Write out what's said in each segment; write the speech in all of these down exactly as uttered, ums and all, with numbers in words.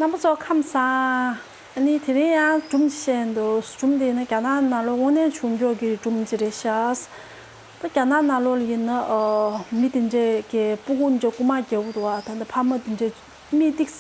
རྣམ་པ་ཚོ་ཁམས་བཟང་། ཨ་ནི་དེ་རིང་ཡང་སྒྲུང་ཅིག་བཤད་འདུག་སྒྲུང་དེ་ནི་རྒྱ་ནག་ནང་ལོགས་དངོས་གནས་བྱུང་རྒྱུ་གི་སྒྲུང་ཅིག་རེད་ཤག་ད་རྒྱ་ནག་ནང་ལོགས་ལ་ཡིན་ན་ཨ་མི་དེ་འདྲས་ཀྱི་སྤུ་གུ་འདྲས་རྐུ་མ་རྒྱག་གི་འདུག་ད་ལྟ་ཕ་མ་དེ་འདྲས་མི་ཏིག་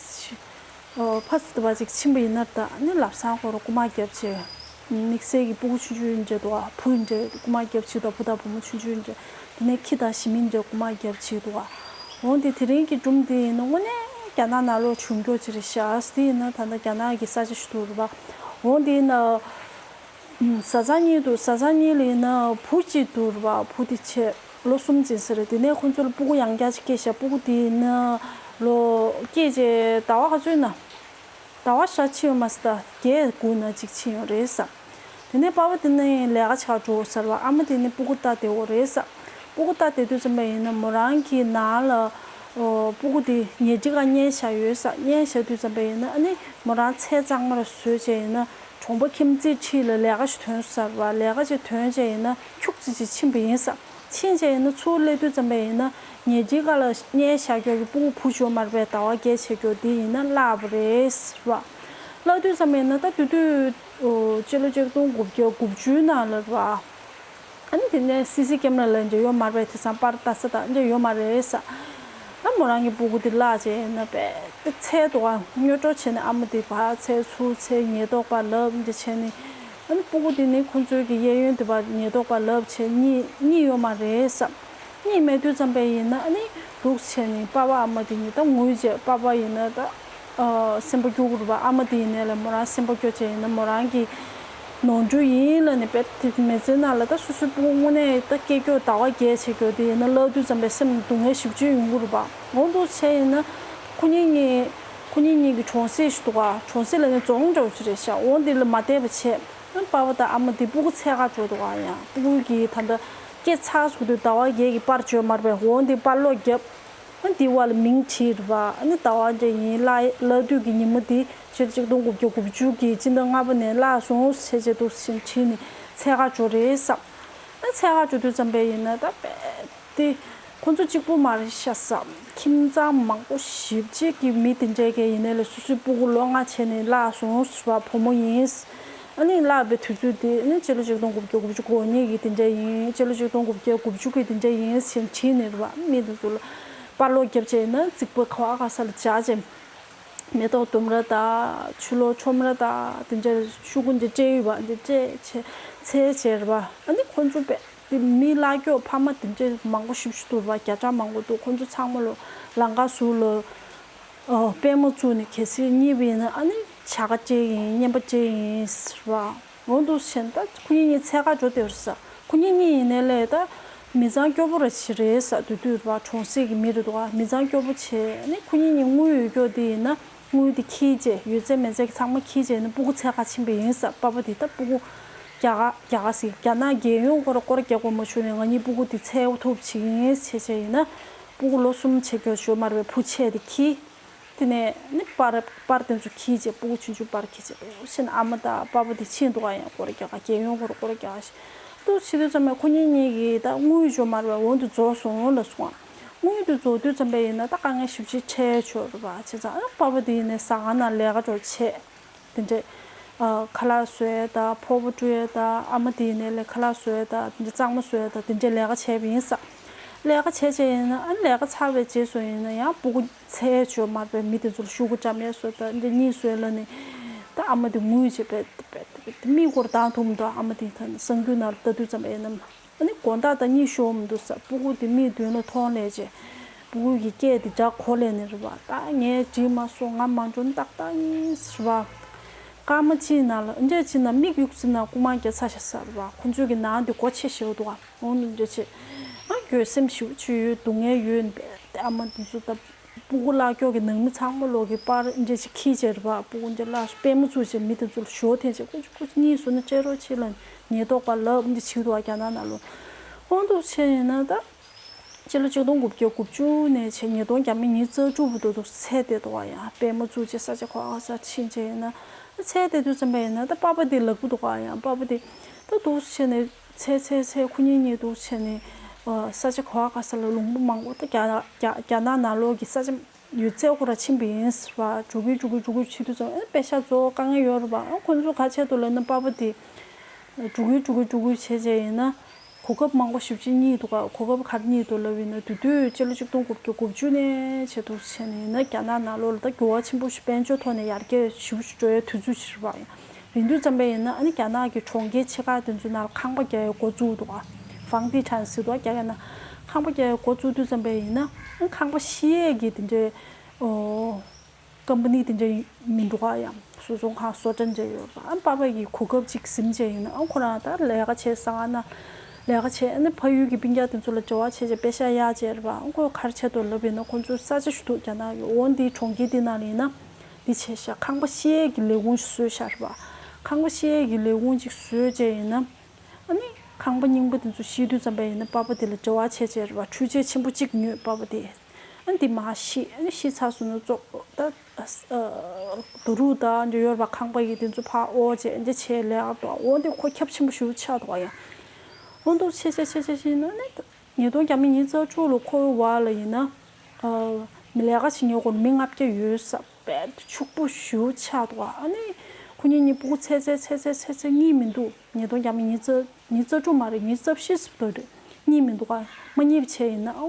ཨ་ཕ་སི་ཏི་བ་ཅིག་ཕྱིན་པ་ཡིན་ན། ད་ཨ་ནི་ལམ་སང་ཁོ་རང་རྐུ་མ་རྒྱབ་བྱས། དམིགས་བསལ་གྱི་སྤུ་གུ་ཆུང་ཆུང་འདྲ་འདུག་ག་བུ་འདྲ་རྐུ་མ་རྒྱབ་བྱས་འདུག་བུ་དང་བུ་མོ་ཆུང་ཆུང་འདྲ། དེ་ནས་ཁྱི་དང་ཞི་མི་འདྲ་རྐུ་མ་རྒྱབ་བྱས་འདུག་ག་འོན་ཏེ་དེ་རིང་གི་སྒྲུང་དེ་ཡིན་ན་དངོས་གནས་རྒྱ་ནག་ནང་ལོགས་བྱུང་རྒྱུ་ཅིག་རེད་ཤག་དེ་ཡིན་ན་ད་ལྟ་རྒྱ་ནག་གི་ས་ཆ་ཞིག་ཏུ་རེད་པ། འོན་ཏེ་ཡིན་ན་བཟའ་ཚང་གཉིས་འདུག་བཟའ་ཚང་གཉིས་ལ་ཡིན་ན་བུ་གཅིག་འདུག་རེད་པ། བུ་དེ་ཆེ་ལོ་གསུམ་ཙམ་ཟེར་རེད། དེ་ནས་ཁོ་ཚོ་ལ་སྤུ་གུ་ཡང་བསྐྱར་ཅིག་སྐྱེས་ཤག་སྤུ་གུ་དེ་ཡིན་ན་ལོ་སྐྱེས་རྗེས་ཟླ་བ་ག་ཚོད་ཡིན་ན། ཟླ་བ་ཞག་ཕྱིན་ཡོད་མ་རེད་ད། བརྒྱད་དགུ་ན་ཅིག་ཕྱིན་ཡོད་རེད་ས། དེ་ནས་པ་ཕ་དེ་ནས་ལས་ཀ་བྱེད་ག་འགྲོ་ཟེར་བ། ཨ་མ་དེ་ནས་སྤུ་གུ་ལྟ་བསྡད་ཡོད་རེད་ས། སྤུ་གུ་ལྟ་བསྡད་དུས་ཙམ་པ་ཡིན་ན་མོ་རང་གི་ནང་ལ་ཨོ་སྤུ་གུ་དེ་ཉལ་ཁྲི་སྒང་བསྙལ་བཞག་ཡོད་ས། བསྙལ་བཞག་དུས་ཙམ་པ་ཡིན་ན་ཨ་ནི་མོ་རང་ཚལ་གཙང་མ་ར་བཟོས་བྱས་ཡིན་ན་གྲོང་པ་ཁྱིམ་མཚེས་འཁྲིས་ལ་ལས་ཀ་ཞིག་ཐོན་ཟེར་བ། ལས་ཀ་ཞིག་ཐོན་བྱས་ཡིན་ན་ཁྱུག་ཙམ་ཅིག་ཕྱིན་པ་ཡིན་ས། ཕྱིན་བྱས་ཡིན་ན་ཚུར་སླེབས་དུས་ཙམ་པ་ཡིན་ན་ཉལ་ཁྲིའི་སྒང་ལ་བསྙལ་བཞག་རྒྱུ་གི་སྤུ་གུ་བུ་ཅིག་ཡོད་མ་རེད་པས། ཟླ་བ་བརྒྱད་ཆགས་རྒྱུ་དེ་ཡིན་ན་བརླགས་པ་རེད་ཟེར་བ། བརླགས་དུས་ཙམ་པ་ཡིན་ན་ད་དེ་དུས་ཨོ་སྤྱི་ལོ་ཆིག་སྟོང་དགུ་བརྒྱ་དགུ་བཅུའི་ནང་ལ་རེད་པ། ཨ་ནི་དེ་ནས་སི་སི་ཀེམ་ར་ལ་འདྲ་ཡོད་མ་རེད་པས། དེང་སང་པར་ལྟ་ས་དང་འདྲ་ཡོད་མ་རེད་ས། ཨ་མོ་རང་གི་སྤུ་གུ་དེ་བརླགས་བྱས་ཡིན་ན་དཔེ་དེ་འཚོལ་འདུག་ག་སྨྱོ་སྒྲོག་བྱས་ནས་ཨ་མ་དེ་ཕར་འཚོལ་ཚུར་འཚོལ་ཉེན་རྟོག་པ་ལབ་འདི་བྱས་ནས། ཨ་ནི་སྤུ་གུ་དེ་ནི་ཁོང་ཚོའི་གི་གཡས་གཡོན་དེ་བར་ཉེན་རྟོག་པ་ལབ་བྱས་གཉིད་གཉིད་ཡོད་མ་རེད་ས། གཉིད་མེད་དུས་ཙམ་པ་ཡིན་ན་ཨ་ནི་འདུག་བྱས་ནས་པ་ཕ་ཨ་མ་དེ་གཉིས་ད་ངུས་བྱས། པ་ཕ་ཡིན་ན་ད་ཨ་སེམས་པ་སྐྱོ་གི་རེད་པ། ཨ་མ་དེ་ཡིན་ནའི་ལ་མོ་རང་སེམས་པ་སྐྱོ་བྱས་ཡིན་ན་མོ་རང་གི་ནོར་འཁྲུལ་ཡིན་ལབ་ནས་དཔེ་དེ་མི་ཚེ་ནང་ལ་ད་སོ་སོའི་སྤུ་གུ་དངོས་གནས་ད་སྐྱེ་སྐྱོ་ཟླ་བ་བརྒྱད་ཆགས་རྒྱུ་དེ་ཡིན་ན་བརླག་དུས་ཙམ་པའི་སེམས་སྡུག་བསྔལ་ཞེ་པོ་ཅིག་ཡོང་གི་རེད་པ། འོ་འདུག་བྱས་ཡིན་ན་ཁོ་གཉིས་གཉིས་ཁོ་གཉིས་གཉིས་ཀྱི་གྲོང་གསེབ་ཞིག་འདུག་ག་གྲོང་གསེབ་ལ་ནི་རྫོང་འདྲ་བོ་ཅིག་རེད་ཤག་འོ་འདི་ལ་མ་བསྡད་པ་བྱས། ཨ་པ་ཕ་དང་ཨ་མ་དེ་སྤུ་གུ་འཚོལ་ག་འགྲོ་འདུག་ག་ཡང་སྤུ་གུ་གི་ད་ལྟ་སྐྱེས་ཚར་ཚུགས་དུས་ཟླ་བ་བརྒྱད་ཀྱི་པར་བརྗོད་མ་རེད་པས། འོ་འདི་པར་སློག་བརྒྱབ། ཨ་འདི་བ་ལ་མིང་བྲིས་རེད་པ། ཨ་ནི་ཟླ་བ་འདྲ་ཡིན་བརླག་བརླག་དུས་ཀྱི་ཉིན་མོ་འདི་ཕྱི་ལོ་ཆིག་སྟོང་དགུ་བརྒྱ་དགུ་བཅུ་གི་སྤྱི་ཟླ་ལྔ་པ་ནས་བརླག་སོང་ཟེར་བྱས་འདུག་ཟེར་བྲིས་ནས་འཚོལ་ག་འགྲོ་རེད་བསམ། ཨ་འཚོལ་ག་འགྲོ་དུས་ཙམ་པས་ཡིན་ན་ད་དཔེ་དེ་ཁོ་ཚོ་གཅིག་པུ་མ་རེད་ཤག་བསམ། ཁྱིམ་ཚང་མང་པོ་ཞེ་པོ་ཅིག་གི་མི་དེ་འདྲས་ཀྱི་ཡིན་ནའི་ལ་སོ་སོའི་སྤུ་གུ་ལོ་ལྔ་བྱས་ནས་བརླག་སོང་ཟེར་བ་བུ་མོ་ཡིན། ཨ་ནི་བརླག་པའི་དུས་ཚོད་དེ་ཨ་ནི་སྤྱི་ལོ་ཆིག་སྟོང་དགུ་བརྒྱ་དགུ་བཅུ་གོ་གཉིས་ཀྱི་དེ་འདྲ་ཡིན། སྤྱི་ལོ་ཆིག་སྟོང་དགུ་བརྒྱ་དགུ་བཅུ་གི་དེ་འདྲ་ཡིན་ཟེར་བྲིས་ནས་རེད་པ། མི་དེ་ཚོ་ལ་པར་སློག་བརྒྱབ་བྱས་ན་རྩིག་པ་ག་བ་ག་ས་ལ་བྱས་བྱས། མེ་ཏོག་ལྡུམ་ར་དང་ཆུ་ལོག་ཆོམ་ར་དང་དེ་འདྲ་ཤོག་གུ་འདི་སྤྲད་ཡོད་པ་འདི་སྤྲད་བྱས་འཚོལ་བྱས་རེད་པ། ཨ་ནི་ཁོང་ཚོ་པས་དེ་མི་བརླག་སྐྱོག་ཕ་མ་དེ་འདྲ་མང་པོ་ཞེ་པོ་ཅིག་འདུག་རེད་པ། བརྒྱ་ཕྲག་མང་པོ་འདུག་ཁོང་ཚོ་ཚང་མ་ལོ་ལམ་ཁ་ཟུར་ལ་ཨ་པད་མ་བཙུགས་ནས་གལ་སྲིད་རྙེད་པ་ཡིན་ན་ཨ་ནི་བྱ་དགའ་སྤྲད་ཡིན། རྔན་པ་སྤྲད་ཡིན་ཟེར་བ། འོ་འདུག་བྱས་ན་ད་ཁོ་གཉིས་གཉིས་འཚོལ་ག་འགྲོ་བསྡད་ཡོད་རེད་ས། ཁོ་གཉིས་གཉིས་ཡིན་ནའི་ལས་ད་མི་ཚང་སྐྱོ་པོ་ར་ཞིག་རེད་ས། དེ་དུས་རེད་པ། གྲོང་གསེབ་ཀྱི་མི་རེད་འདུག་ག་མི་ཚང་སྐྱོ་པོ་བྱས་ནས་ཁོ་གཉིས་གཉིས་དངུལ་ཡོད་སྐྱོ་དེ་ཡིན་ན་དངུལ་དེ་འཁྱེར་བྱས་ཡོད་ཚད་མེད་ཚད་ཚང་མ་འཁྱེར་བྱས་ནས་སྤུ་གུ་འཚོལ་ག་ཕྱིན་པ་ཡིན་ས། པ་ཕ་དེ་ད་སྤུ་གུ་རྒྱ་གར་རྒྱ་གར་ཟེར་རྒྱ་ནག་རྒྱལ་ཡོངས་སྐོར་སྐོར་རྒྱག་དགོས་མ་བྱུང་ནས་ང་གཉིས་སྤུ་གུ་དེ་འཚོལ་ཐུབ་བྱེད་ཀྱི་ཡིན་བྱས་བྱས་ཡིན་ན་སྤུ་གུ་ལོ་གསུམ་བྱེད་སྐྱོ་ཞོ་མ་རེད་པས། བུ་ཆེ་དེ་འཁྱེར། དེ་ནས་ནི་པར་པར་དེ་ཚོ་འཁྱེར་བྱས་སྤུ་གུ་ཆུང་ཆུང་པར་འཁྱེར་བྱས་འོ་ཤེས་ན་ཨ་མ་དང་པ་ཕ་དེ་ཕྱིན་འདུག་ག་ཡང་སྐོར་རྒྱག་ག་རྒྱལ་ཡོངས་སྐོར་སྐོར་རྒྱག་ག་ཞིག་འདུག་བྱེད་དུས་ཙམ་པས་ཁོ་གཉིས་གཉིས་ཀྱིས་ད་དངུལ་འབྱོར་མ་རེད་པས། འོ་འདི་རྫོགས་སོང་ལབ་སོང་ང་། དངུལ་དེ་རྫོགས་དུས་ཙམ་པས་ཡིན་ན་ད་དཀའ་ངལ་ཞེ་པོ་ཅིག་འཕྲད་ཆོག་རེད་པ། བྱས་ཙང་ཨ་པ་ཕ་དེ་ཡིན་ནའི་ཟ་ཁང་ནང་ལས་ཀ་འགྲོ་བྱས། དེ་འདྲས། ཨ་ཁ་ལག་བཟོ་ཡས་དང་ཕོར་པ་བཀྲུ་ཡས་དང་ཨ་མ་དེ་ཡིན་ནའི་ལས་ཁ་ལག་བཟོ་ཡས་དང་དེ་འདྲས་གཙང་མ་བཟོ་ཡས་དང་དེ་འདྲས་ལས་ཀ་བྱས་པ་ཡིན་ས། ལས་ཀ་བྱས་བྱས་ཡིན་ན་ཨ་ལས་ཀ་ཚར་བའི་རྗེས་སུ་ཡིན་ན་ཡང་སྤུ་གུ་འཚོལ་ཆོག་མ་རེད་པས། མི་དེ་ཚོ་ལ་ཤོག་གུ་བཀྲམ་ཡས་བཟོ་དང་འདི་གཉིས་བཟོས་ལ་ནི། ད་ཨ་མ་དེ་ངུས་བྱས་པས་པས་པས་མིག་སྒོར་བཏང་ཐུབ་མི་འདུག་ཨ་མ་དེ་ད་གསང་རྒྱུ་ནང་ལ་ལྟ་དུས་ཙམ་པ་ཡིན་ནམ། ཨ་ནི་དགོང་དག་ད་གཉིད་ཤོར་མི་འདུག་ས། སྤུ་གུ་དེ་མིག་མདུན་ལ་མཐོང་ལས་བྱས། སྤུ་གུ་གི་སྐད་དེ་སྒྲ་གོ་ལས་ནི་རེད་པ། ད་ངས་བྲིས་མ་སོང་། ང་མ་འགྲོ་ནི་ཏག་ཏག་ཡིན་ཟེར་བ། སྐར་མ་གཅིག་ནང་ལ་འདྲས་གཅིག་ནང་མིག་ཡུག་ཙམ་ནང་རྐུ་མ་རྒྱག་ཚར་ཤག་ཟེར་བ། ཁོ་ཚོས་ཀྱི་ནང་དེ་སྒོ་ཕྱེ་ཞེ་པོ་འདུག་ག་འོ་ནི་འདྲས་བྱས། ཨ་འགྱོད་སེམས་ཞེ་པོ་ཅིག་ཡོད། སྡུག་བསྔལ་ཡོད་ནི་པས། དེ་ཨ་མ་དེ་ཚོ་ད། སྤུ་གུ་བརླག་སྐྱོག་གི་ནང་མི་ཚང་མ་ལོག་གི་པར་འདྲས་ཅིག་འཁྱེར་བྱས་རེད་པ། སྤུ་གུ་འདྲས་བརླག་པད་མ་བཙུགས་བྱས་མི་དེ་ཚོ་ལ་ཞོ་འཐེན་བྱས་ཁོ་ཚོ་ཁོ་ཚོ་གཉིས་བཟོས་ན་སྤྲད་རོགས་བྱེད་ལ་ཉེན་རྟོག་པ་ལབ་འདི་བྱེད་འདུག་ག་རྒྱ་ནག་ནང་ལོགས། འོ་འདུག་བྱས་ཡིན་ན་ད། སྤྱི་ལོ་ཆིག་སྟོང་དགུ་བརྒྱ་དགུ་བཅུ་ནས་བྱས་ཉིས་སྟོང་བརྒྱ་མེད་ཉི་ཤུ་རྩ་དྲུག་བར་དུ་འཚོལ་བསྡད་འདུག་ག་ཡང་པད་མ་བཙུགས་བྱས་ས་ཆ་ག་བ་ག་ས་ཕྱིན་བྱས་ཡིན་ན། འཚོལ་བསྡད་དུས་ཙམ་པ་ཡིན་ན་ད་པ་ཕ་དེ་ལབ་ཀྱི་འདུག་ག་ཡང་པ་ཕ་དེ་ད་འདུག་བྱས་ནས། འཚོལ་འཚོལ་འཚོལ་ཁོ་གཉིས་གཉིས་འདུག་བྱས་ནས། ཨ་ས་ཆ་ག་བ་ག་ས་ལ་ལུང་པ་མང་པོ་ད་རྒྱ་རྒྱ་རྒྱ་ནག་ནང་ལོགས་ཀྱི་ས་ཆ་ ཡོད་ཚད་ཁོ་རང་ཕྱིན་པ་ཡིན་ཟེར་བ། འགྲོ་གི་འགྲོ་གི་འགྲོ་གི་བྱེད་དུས་ཙམ་ཨ་ནི་པེ་ཤག་གཙོ་བོ་དཀའ་ངལ་ཡོད་རེད་པ། ཨ་ཁོ་ཚོ་ག་བྱས་འདུག་ལབ་ན་པ་པ་དེ་འགྲོ་གི་འགྲོ་གི་འགྲོ་གི་བྱས་བྱས་ཡིན་ན། གོ་སྐབས་མང་པོ་ཞེ་པོ་ཅིག་རྙེད་འདུག་ག་གོ་སྐབས་ག་རེ་རྙེད་འདུག་ལབ་ཡིན་ན། དེ་དུས་སྤྱི་ལོ་ཆིག་སྟོང་དགུ་བརྒྱ་དགུ་བཅུ་ནས་བྱས་འདུག་བྱས་ནས་ཡིན་ན་རྒྱ་ནག་ནང་ལོགས་ལ་ད་འགྱུར་བ་ཆེན་པོ་ཞིག་དཔལ་འབྱོར་ཐོག་ནས་ཡར་རྒྱས་ཞེ་པོ་ཞིག་འགྲོ་ཡའི་དུས་ཚོད་ཅིག་རེད་པ། ཡིན་དུས་ཙམ་པ་ཡིན་ན་ཨ་ནི་རྒྱ་ནག་གི་གྲོང་ཁྱེར་ཆེ་ཁག་དེ་ཚོའི་ནང་ལ་ཁང་པ་རྒྱག་ཡའི་འགོ་བཙུགས་འདུག་ག་ཧྥང་ཏི་ཁྲན་ཟེར་འདུག་ག་རྒྱ་ཡིག་ནང་། ཁང་པ་རྒྱག་ཡའི་འགོ་བཙུགས་དུས་ཙམ་པ་ཡིན་ན་ཨ་ནི་ཁང་པ་བཤིག་ཡས་ཀྱི་དེ་འདྲའི་ཨོ། ཀམ་པ་ནི་དེ་འདྲ་མི་འདུག་ག་ཡང་སོ་སོ་ཁང་བཟོ་གྲྭ་འདྲ་ཡོད་པ། ཨ་པ་པ་གི་གོ་སྐབས་ཅིག་ཟིན་བྱས་ཡིན་ན་ཨ་ཁོ་རང་ད་ལས་ཀ་བྱེད་ས་ན་ལས་ཀ་བྱེད། ཨ་ནི་ཕ་ཡུལ་གྱི་སྤུན་ཀྱག་དེ་ཚོ་ལ་འབྲེལ་བ་བྱས་བྱས་པེ་ཤག་གཡར་བྱས་རེད་པ། ཨ་ཁོ་ག་རེ་བྱས་འདུག་ལབ་ཡིན་ན་ཁོ་ཚོ་ས་ཆ་ཞིག་འདུག་རྒྱ་ནག་གི་འོ་འདིའི་གྲོང་ཁྱེར་འདི་ནང་ལ་ཡིན་ན་འདི་བྱས་ཤག་ཁང་པ་བཤིག་ཡས་ཀྱི་ལས་ཁུངས་ཤིག་བཟོས་ཤག་རེད་པ། ཁང་པ་བཤིག་ཡས་ཀྱི་ལས་ཁུངས་ཅིག་བཟོས་བྱས་ཡིན་ན། ཨ་ནི་ཁང་པ་རྙིང་པ་དེ་ཚོ་བཤིག་དུས་ཙམ་པ་ཡིན་ན་པ་པ་དེ་ལ་འབྲེལ་བ་བྱས་བྱས་རེད་པ། འཕྲུལ་ཆས་ཆེན་པོ་གཅིག་ཉོས་པ་པ་དེ། ཨ་ནི་དེ་མར་བཤིག་ཨ་ནི་བཤིག་ཚར་སོང་ན་ཙོག་ད་ཨ་རྡོ་རུག་དང་འདྲ་ཡོད་རེད་པ། ཁང་པ་ཡི་དེ་ཚོ་ཕར་ཨོ་བྱས་འདི་བྱས་ལས་ཀ་འདུག་འོ་འདི་ཁོ་ཁྱབ་ཆེན་པོ་ཞེ་པོ་ཆགས་འདུག་ཡ། འོ་འདུག་བྱས་བྱས་བྱས་བྱས་བྱས་ཡིན་ན་ཨ་ནི་ཉིས་སྟོང་ཉི་ཤུ་ཉི་ཤུ་རྩ་དྲུག་ལོ་ཁོའི་བར་ལ་ཡིན་ན། ཨ་མི་ལས་ཀ་བྱེད་མཁན་སྐོར་མི་ལྔ་བརྒྱ་ཡོད་ས། དཔེ་ཕྱུག་པོ་ཞེ་པོ་ཆགས་འདུག་ཨ་ནི་ཁོ་གཉིས་གཉིས་སྤུ་གུ་འཚོལ་འཚོལ་འཚོལ་འཚོལ་འཚོལ་འཚོལ་རྙེད་མི་འདུག་ཉིས་སྟོང་ཉི་ཤུ་ཉི་ཤུ་རྩ་དྲུག་མ་རེད། ཉི་ཤུ་རྩ་བཞི་ཙམ་རེད། རྙེད་མི་འདུག་ག་མ་རྙེད་པ་བྱས་ཡིན་ན་ཨོ།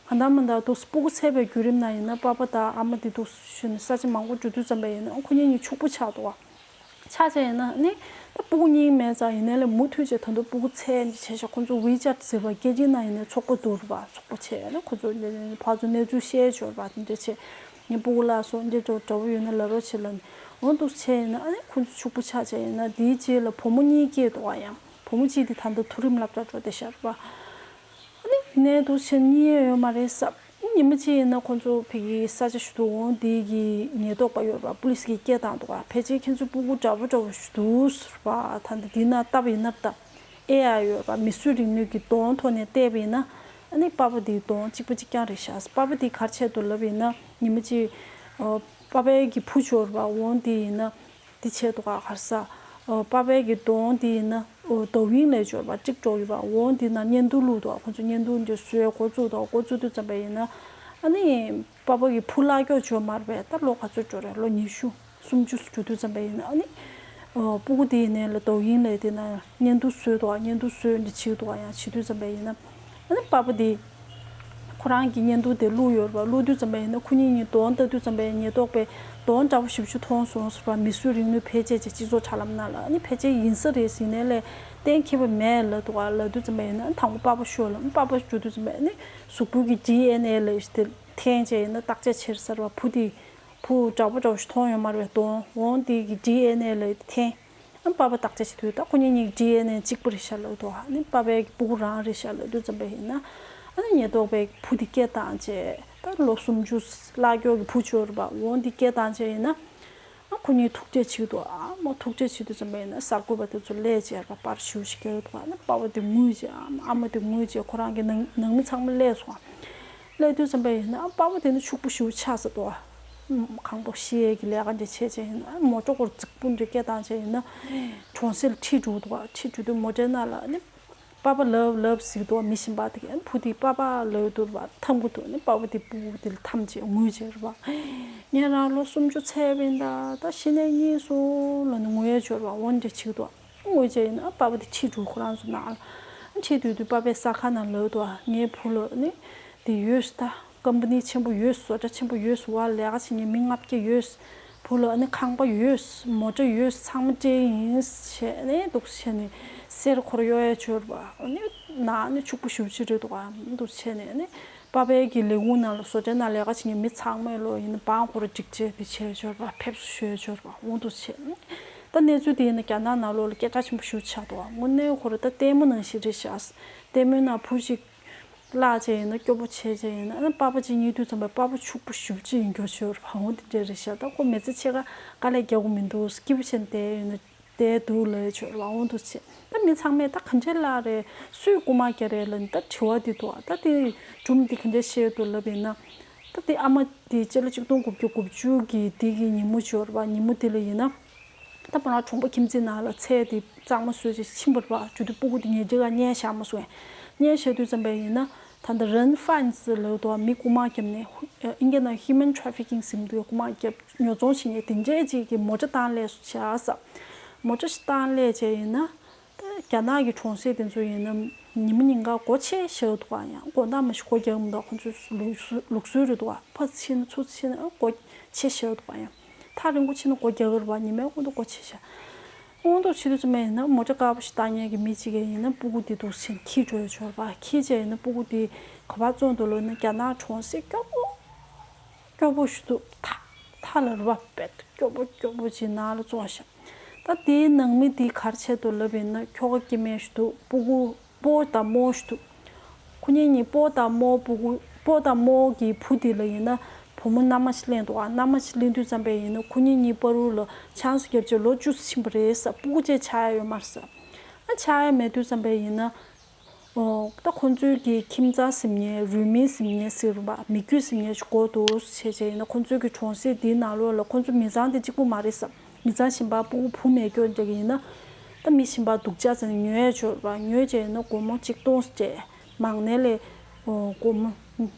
གང་ལྟར་མ་ལྟར་དུ་སྤུ་གུ་འཚོལ་བའི་བརྒྱུད་རིམ་ནང་ཡིན་ན་པ་པ་དང་ཨ་མ་དེ་འདུག་ཞུས་ནས་ས་ཆ་མང་པོ་འགྲོ་དུས་ཙམ་པ་ཡིན་ན་ཨོ་ཁོ་གཉིས་གཉིས་ཕྱུག་པོ་ཆགས་འདུག་ག་ཆ་བཞག་ཡིན་ན་ནི། ད་སྤུ་གུ་གཉིས་མེད་ཙང་ཡིན་ནའི་ལས་མུ་མཐུད་བྱས་ད་དུང་སྤུ་གུ་འཚོལ་འདི་བྱས་ཤག་ཁོ་ཚོ་ཝི་ཅེཊ་ཟེར་བ་སྐད་ཆའི་ནང་ཡིན་ནའི་ཚོགས་པ་འདུག་རེད་པ། ཚོགས་པ་བྱས་ནས་ཁོ་ཚོ་ཕར་ཚུར་གནས་ཚུལ་བཤད་ཆོག་རེད་པ། དེ་འདྲ་བྱས་ངའི་སྤུ་གུ་ལ་སོགས་འདི་འདྲ་འདྲ་པོ་ཡོད་ན་ལབ་རོགས་བྱེད་ལབ་ནས་འོ་འདུག་བྱས་ཡིན་ན་ཨ་ནི་ཁོ་ཚོ་ཕྱུག་པོ་ཆགས་བྱས་ཡིན་ན་དེའི་རྗེས་ལ་བུ་མོ་གཉིས་སྐྱེས་འདུག་ག་ཡང་བུ་མོ་གཅིག་དེ་ད་ལྟ་མཐོ་རིམ་སློབ་གྲྭ་འགྲོ་བསྡད་ཤག་རེད་པ། ཨ་ནི་གནས་འདུག་བྱས་གཉིད་ཡོད་མ་རེད་ས། ཉི་མ་གཅིག་ཡིན་ན་ཁོ་ཚོ་ཕ་གིའི་ས་ཆ་ཞིག་ཏུ་འོང་དེ་གི་ཉེན་རྟོག་པ་ཡོད་པ་པུ་ལིས་ཀྱིས་སྐད་བཏང་འདུག་ག་ཕལ་ཆེར་ཁྱེད་ཚོ་སྤུ་གུ་འདྲ་པོ་འདྲ་པོ་ཞིག་འདུག་ཟེར་བ། ད་འདི་འདི་ན་སྟབས་ཡིན་ན་ད་ཨེ་ཡ་ཡོད་པ་མིས་བཟོས་རིག་ནུས་ཀྱི་གདོང་ཐོག་ནས་བལྟས་པ་ཡིན་ན་ཨ་ནི་པ་པ་དེའི་གདོང་གཅིག་པ་གཅིག་རྐྱང་རེད་ཤག་པ་པ་དེ་ག་རེ་བྱས་འདུག་ལབ་ཡིན་ན་ཉི་མ་གཅིག་པ་པའི་གི་བུ་ཤོར་བ་འོང་དེ་ཡིན་ན། འདི་བྱས་འདུག་ག་ག་རེ་ཟ། ཨོ་པ་པའི་གི་གདོང་འདི་ཡིན་ན་ཨོ་དོ་ཝིང་ལས་འབྱོར་བ་གཅིག་འགྲོ་ཡོད་པ། འོ་འདི་ན་བརྙན་ཐུང་བླུགས་འདུག་ཁོ་ཚོ་བརྙན་ཐུང་འདི་བཟོས་འགོ་བཙུགས་འདུག་འགོ་བཙུགས་དུས་ཙམ་པ་ཡིན་ན་ཨ་ནི་པ་པ་གི་བུ་བརླག་འགྱོག་བྱོས་མ་རེད་པས། ད་ལོ་ག་ཚོད་འགྲོ་རེད། ལོ་ཉི་ཤུ་སུམ་ཅུ་འགྲོ་དུས་ཙམ་པ་ཡིན་ན་ཨ་ནི་ཨོ་སྤུ་གུ་འདི་ཡིན་ནའི་ལ་དོ་ཝིང་ལས་དེ་ན་བརྙན་ཐུང་བཟོས་འདུག་བརྙན་ཐུང་བཟོས་འདི་བྱེད་འདུག་ཡང་བྱེད་དུས་ཙམ་པ་ཡིན་ན། ཨ་ནི་པ་པ་དེ་ཁོ་རང་གི་བརྙན་ཐུང་དེ་བླུགས་ཡོད་རེད་པ། བླུགས་དུས་ཙམ་པ་ཡིན་ན་ཁོ་གཉིས་གཉིས་གདོང་ལྟ་དུས་ཙམ་པ་ཡིན་ཉེན་རྟོག་པས་གདོང་འདྲ་པོ་ཞེ་པོ་ཅིག་མཐོང་སོང་ཟེར་བ། མིས་བཟོས་རིག་ནུས་བེད་སྤྱད་བྱས་སྤྱི་ཚོགས་དྲ་ལམ་ནང་ལ་ཨ་ནི་ཕལ་ཆེར་ཡིན་ས་རེད་ཟེར་ནའི་ལས་གཏན་འཁེལ་བ་མེད་ལབ་འདུག་ག་ལབ་དུས་ཙམ་པ་ཡིན་ན་ཨ་ནི་དང་པོ་པ་པ་ཤོར་ལ་ཨ་ནི་པ་པ་འགྲོ་དུས་ཙམ་པ་ཡིན་ན་གཟུགས་པོ་གི་ཌི་ཨེན་ཨེ་ལབ་ཡས་དེ་འཐེན་བྱས་ཡིན་ན་བརྟག་དཔྱད་བྱས་ཟེར་བ། བུ་དེ་བུ་འདྲ་པོ་འདྲ་པོ་ཞིག་མཐོང་ཡོད་མ་རེད་པས། གདོང་འོང་དེ་གི་ཌི་ཨེན་ཨེ་ལབ་ཡས་དེ་འཐེན། ཨ་པ་པ་བརྟག་དཔྱད་བྱེད་དུས་ད་ཁོ་གཉིས་གཉིས་ཀྱི་ཌི་ཨེན་ཨེ་གཅིག་པ་རེད་ཤག་ལབ་འདུག་ཨ་ནི་པ་པའི་སྤུ་གུ་རང་རེད་ཤག་ལབ་དུས་ཙམ་པ་ཡིན་ན། ཨ་ནི་ཉེན་རྟོག་པས་བུ་དེ་སྐད་བཏང་བྱས་ད་ལོ་སུམ་ཅུ་བརླག་འགྱོག་གི་བུ་ཅིག་ཡོད་རེད་པ། འོ་འདི་སྐད་བཏང་བྱས་ཡིན་ན། ཨ་ཁོ་གཉིས་ཐུག་འཕྲད་བྱེད་འདུག་ཨ་མ་ཐུག་འཕྲད་བྱེད་དུས་ཙམ་པ་ཡིན་ན་གསར་འགོད་པ་དེ་ཚོ་སླེབས་བྱས་རེད་པ། པར་ཞེ་པོ་ཞིག་བརྒྱབ་འདུག་ཨ་ནི་པ་པ་དེ་ངུས་བྱས་ཨ་མ་ཨ་མ་དེ་ངུས་བྱས་ཁོ་རང་གི་ནང་ནང་མི་ཚང་མ་སླེབས་སོང་། སླེབས་དུས་ཙམ་པ་ཡིན་ན་པ་པ་དེ་ནི་ཕྱུག་པོ་ཞེ་པོ་ཆགས་ས་འདུག་ཁང་པ་བཤིག་ཡས་ཀྱི་ལས་ཀ་འདི་བྱས་བྱས་ཡིན་ན་མོ་ཊ་སྐོར་རྫིག་པོ་འདི་སྐད་བཏང་བྱས་ཡིན་ན་གྲོང་གསེབ་ལ་ཁྲིད་འགྲོ་འདུག་ཁྲིད་འགྲོ་དུས་མོ་ཊའི་ནང་ལ་ནི་པ་པ་ལབ་ལབ་ཟེར་འདུག་མི་གཞན་པ་དེ་གས་བུ་དེ་པ་པ་ལབ་འདུག་པ་འཐམ་གི་འདུག་ནི་པ་པ་དེ་སྤུ་གུ་དེ་ལ་འཐམ་བྱས་ངུས་བྱས་རེད་པ། ངས་རང་ལོ་སུམ་ཅུ་ཚར་བ་ཡིན་ད། ད་ཤི་ནས་གཉིད་སོང་ལབ་ནས་ངུ་ཡས་བྱས་རེད་པ། འོ་འདྲ་བྱེད་འདུག་ངུས་བྱས་ཡིན་ན་པ་པ་དེ་ཁྲིད་འགྲོ་ཁོ་རང་ཚོ་ནང་ལ། ཁྲིད་དུས་དུས་པ་པའི་ས་ཁ་ནང་ལབ་འདུག་ངའི་བུ་ལ་ནི་དེ་ཡོད་ད། ཀམ་པ་ནི་ཆེན་པོ་ཡོད། བཟོ་གྲྭ་ཆེན་པོ་ཡོད། བ་ལས་ཀ་བྱེད་མཁན་མི་ལྔ་བརྒྱ་ཡོད། བུ་ལ་ཨ་ནི་ཁང་པ་ཡོད། མོ་ཊ་ཡོད། ཚང་མ་སྤྲད་ཡིན་བྱས་ནས་འདུག་བྱས་ནས་གསེར་འཁོར་གཡོག་ཡས་བྱས་རེད་པ། ཨ་ནི་ན་ཨ་ནི་ཕྱུག་པོ་ཞེ་པོ་ཅིག་རེད་འདུག་ག་འདུག་བྱས་ནས་ཨ་ནི་པ་པའི་གི་ལས་ཁུངས་ནང་ལ་བཟོ་གྲྭའི་ནང་ལས་ཀ་བྱེད་མཁན་མི་ཚང་མས་ལོ་ཡིན་ན་བང་ཁོ་ར་སྒྲིག་བྱས་དེ་བྱས་བྱས་རེད་པ། ཕེབས་བསུ་ཞུས་བྱས་རེད་པ། འོ་འདུག་བྱས། ད་གནས་ཚུལ་དེ་ཡིན་ན་རྒྱ་ནག་ནང་ལོགས་ལ་སྐད་གྲགས་ཆེན་པོ་ཞེ་པོ་ཆགས་འདུག་དངོས་གནས་ཁོ་ར་ད་ལྟད་མོ་ནང་བཞིན་རེད་ཤག་ལྟད་མོའི་ནང་བུ་ཞིག་བརླག་བྱས་ཡིན་ན་སྐྱོ་པོ་བྱས་བྱས་ཡིན་ན་ཨ་ནི་པ་པ་ཅིག་རྙེད་དུས་ཙམ་པ་པ་པ་ཕྱུག་པོ་ཞེ་པོ་ཅིག་ཡིན་རྒྱུ་ཞིག་ཡོད་རེད་པ། འོ་དེ་འདྲ་རེད་ཤག་ད་ཁོ་མི་ཚེ་ཕྱེད་ཀ་དཀའ་ལས་རྒྱག་དགོས་མི་འདུག་སྐྱིད་པོ་བྱས་ནས་བསྡད་ཡོད་ན་བསྡད་འདུག་ལབ་ཡས་ཅིག་ཡོད་རེད་པ། འོ་འདུག་བྱས། ད་མི་ཚང་མས་ད་ག་འདྲས་བརླག་རེད། སུས་རྐུ་མ་བརྒྱབ་རེད་ལབ་ནས་ད་དྲི་བ་འདི་འདུག་ད་དེ་སྒྲུང་འདི་ག་འདྲས་བཤད་འདུག་ལབ་ཡིན་ན། ད་དེ་ཨ་མ་དེ་སྤྱི་ལོ་ཆིག་སྟོང་དགུ་བརྒྱ་དགུ་བཅུ་གི་དེ་གི་ཉིན་མོ་ཅིག་ཡོད་རེད་པ། ཉིན་མོ་དེ་ལ་ཡིན་ན། ད་ཕ་རང་གྲོང་པ་ཁྱིམ་མཚེས་ནང་ལ་ཚལ་དེ་གཙང་མ་བཟོས་བྱས་ཕྱིན་པ་རེད་པ། དེ་དུས་སྤུ་གུ་དེ་ཉལ་ཁྲིའི་སྒང་བསྙལ་བཞག་མ་སོང་། བསྙལ་བཞག་དུས་ཙམ་པ་ཡིན་ན། ད་ལྟ་རན་ཕན་སི་ལབ་འདུག་མི་རྐུ་མ་བརྒྱབ་ནས་ཨིན་སྐད་ནང་human trafficking ཟེར་འདུག་རྐུ་མ་བརྒྱབ་ཉོ་ཚོང་བྱེད་མཁན་དེ་འདྲས་ཅིག་གི་མོ་ཊ་བཏང་སླེབས་སོང་བྱས་ས། མོ་ཊ་ཞིག་བཏང་སླེབས་བྱས་ཡིན་ན། ད་རྒྱ་ནག་གི་གྲོང་གསེབ་དེ་ཚོ་ཡིན་ན་ཉིན་མོ་ཉིན་གང་སྒོ་ཕྱེ་བཞག་འདུག་ག་ཡང་སྒོ་ནང་མ་ཞིག་སྒོ་རྒྱག་གི་མི་འདུག་ཁོང་ཚོའི་ལུགས་སྲོལ་ལུགས་སྲོལ་རེད་འདུག་ག་ཕར་ཕྱིན་ཚུར་ཕྱིན་སྒོ་ཕྱེ་བཞག་འདུག་ག་ཡང་ཐག་རིང་པོ་ཕྱིན་ན་སྒོ་རྒྱག་གི་རེད་པ། ཉི་མའི་དགོང་དུ་སྒོ་ཕྱེ་བཞག་དགོང་དུ་ཕྱི་དུས་ཚོད་མ་ཡིན་ན་མོ་ཊ་དཀར་པོ་ཞིག་བཏང་མཁན་གྱི་མི་གཅིག་གིས་ཡིན་ན་སྤུ་གུ་དེ་འདུག་ཕྱིན་འཁྱེར་འགྲོ་ཡ་ཆོར་བ། འཁྱེར་བྱས་ཡིན་ན་སྤུ་གུ་དེ་ག་པར་བཙོང་འདུག་ལབ་ན་རྒྱ་ནག་གྲོང་གསེབ་སྐྱོ་པོ་སྐྱོ་པོ་ཞིག་འདུག་ཐག་ཐག་ལ་རེད་པ། དཔེ་སྐྱོ་པོ་སྐྱོ་པོ་ཅིག་ནང་ལ་བཙོང་བཞག་ད་དེའི་ནང་མི་དེ་ག་རེ་བྱས་འདུག་ལབ་ཡིན་ན་ཁྱོ་ག་སྐྱེ་དམན་ཞིག་འདུག་སྤུ་གུ་སྤོ་དང་རྨོ་ཞིག་འདུག་ཁོ་གཉིས་གཉིས་སྤོ་དང་རྨོ་སྤུ་གུ་སྤོ་དང་རྨོ་གི་བུ་དེ་ལ་ཡིན་ན་བུ་མོ་མནའ་མ་ཞིག་ལེན་འདུག་ཨ་མནའ་མ་ཞིག་ལེན་དུས་ཙམ་པས་ཡིན་ན་ཁོ་གཉིས་གཉིས་བར་དུ་ལ་ཆང་ས་བརྒྱབ་བྱས་ལོ་བཅུ་ཕྱིན་པ་རེད་ས། སྤུ་གུ་བཅས་ཆགས་ཡ་ཡོད་མ་རེད་ས། ཨ་ཆགས་ཡ་མེད་དུས་ཙམ་པས་ཡིན་ན། ཨོ། ད་ཁོ་ཚོའི་གི་ཁྱིམ་ཚང་ཟེར་མཁན་རུས་མིང་ཟེར་མཁན་ཟེར་བ་མི་རྒྱུད་ཟེར་མཁན་ཞིག་དགོས་འདུག་བྱས་བྱས་ཡིན་ན་ཁོ་ཚོའི་གི་གྲོང་གསེབ་འདིའི་ནང་ལོགས་ལ་ཁོ་ཚོ་མི་ཚང་དེ་གཅིག་པུ་མ་རེད་ས། མི་ཚང་གཞན་པ་སྤུ་གུ་བུ་མེད་སྐྱོ་འདྲ་གི་ཡིན་ན། ད་མི་གཞན་པ་སྡུག་ཅག་ཚོ་ནས་ཉོས་ཡ་ཆོར་བ་ཉོས་བྱས་ཡིན་ན་སྒོར་མོ་གཅིག་སྟོང་སྤྲད། མང་ནས་ལས། ཨོ་སྒོར་མོ།